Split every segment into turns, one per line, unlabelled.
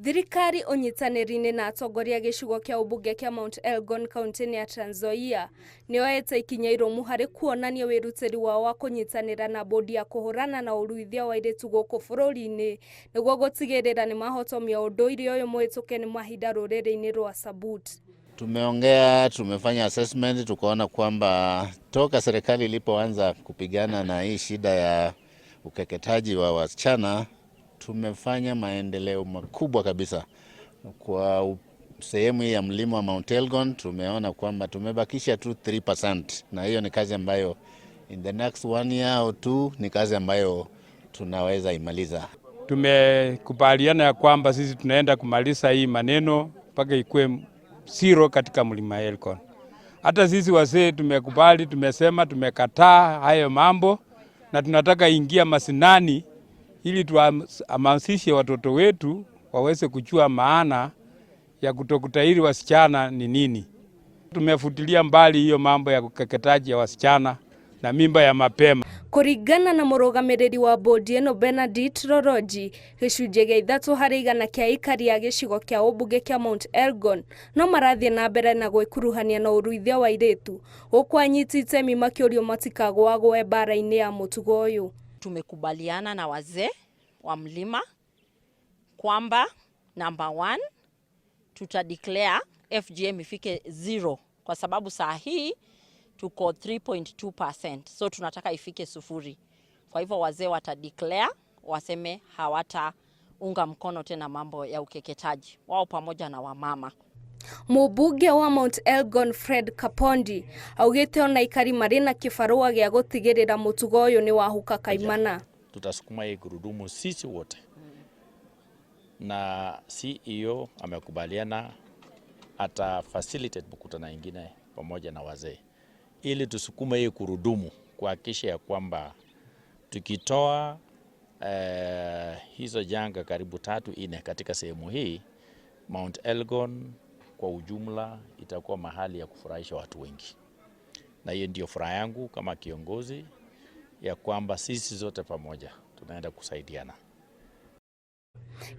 Thirikari ũnyitanĩri-inĩ na atongoria a gĩcigo kĩa ũmbunge kĩa Mount Elgon kauntĩ-inĩ ya Trans Nzoia nĩoete ikinya irũmu harĩ kuonania wĩrutĩri wao wa kũnyitanĩra na bodi ya kũhũrana na ũruithia wa airĩtu gũkũ bũrũri-inĩ nĩguo gũtigĩrĩra nĩmahotomia ũndũire ũyũ mũhĩtũke nĩ mahinda rũrĩrĩ-inĩ rwa Sambut.
Tumeongea, tumefanya assessment, tukaona kwamba toka serikali ilipoanza kupigana na hii shida ya ukeketaji wa wasichana tumefanya maendeleo makubwa kabisa. Kwa sehemu hii ya mlima wa Mount Elgon tumeona kwamba tumebakisha tu 3%, na hiyo ni kazi ambayo in the next one year or two ni kazi ambayo tunaweza imaliza.
Tumekubaliana ya kwamba sisi tunaenda kumaliza hii maneno mpaka ikuwe zero katika mlima Elgon. Hata sisi wazee tumekubali, tumesema tumekataa hayo mambo na tunataka ingia mashinani ili tuhamasishe watoto wetu waweze kujua maana ya kutokutahiri wasichana ni nini. Tumefutilia mbali hiyo mambo ya ukeketaji ya wasichana na mimba ya mapema.
Kũringana na mũrũgamĩrĩri wa bodi ĩno Benedict Roroji, gĩcunjĩ gĩa 3% kĩa aikari a gĩcigo kĩa ũmbunge kĩa Mount Elgon no marathiĩ na mbere na gwĩkuruhania na ũruithia wa airĩtu, gũkũ anyiti itemi makĩũrio matikagũagũe mbara-inĩ ya mũtugo ũyũ.
Tumekubaliana na wazee wa mlima kwamba number one, tuta declare FGM ifike zero kwa sababu saa hii tuko 3.2%, so tunataka ifike 0. Kwa hivyo wazee wata declare waseme hawataunga mkono tena mambo ya ukeketaji wao pamoja na wamama.
Mũmbunge wa Mount Elgon Fred Kapondi augĩte ona aikari marĩ na kĩbarũa gĩa gũtigĩrĩra mũtugo ũyũ nĩ wahuka kaimana.
Tutasukuma hii gurudumu sisi wote, na CEO amekubaliana ata facilitate mkutano ingine pamoja na wazee ili tusukume hii gurudumu kuhakikisha ya kwamba tukitoa hizo janga karibu tatu nne katika sehemu hii, Mount Elgon kwa ujumla itakuwa mahali ya kufurahisha watu wengi, na hiyo ndio furaha yangu kama kiongozi ya kwamba sisi zote pamoja tunaenda kusaidiana.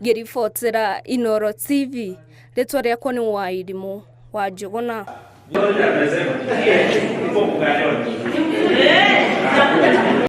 Ngĩribotera Inooro TV, rĩtwa rĩakwa nĩ Wairimũ wa Njũgũna.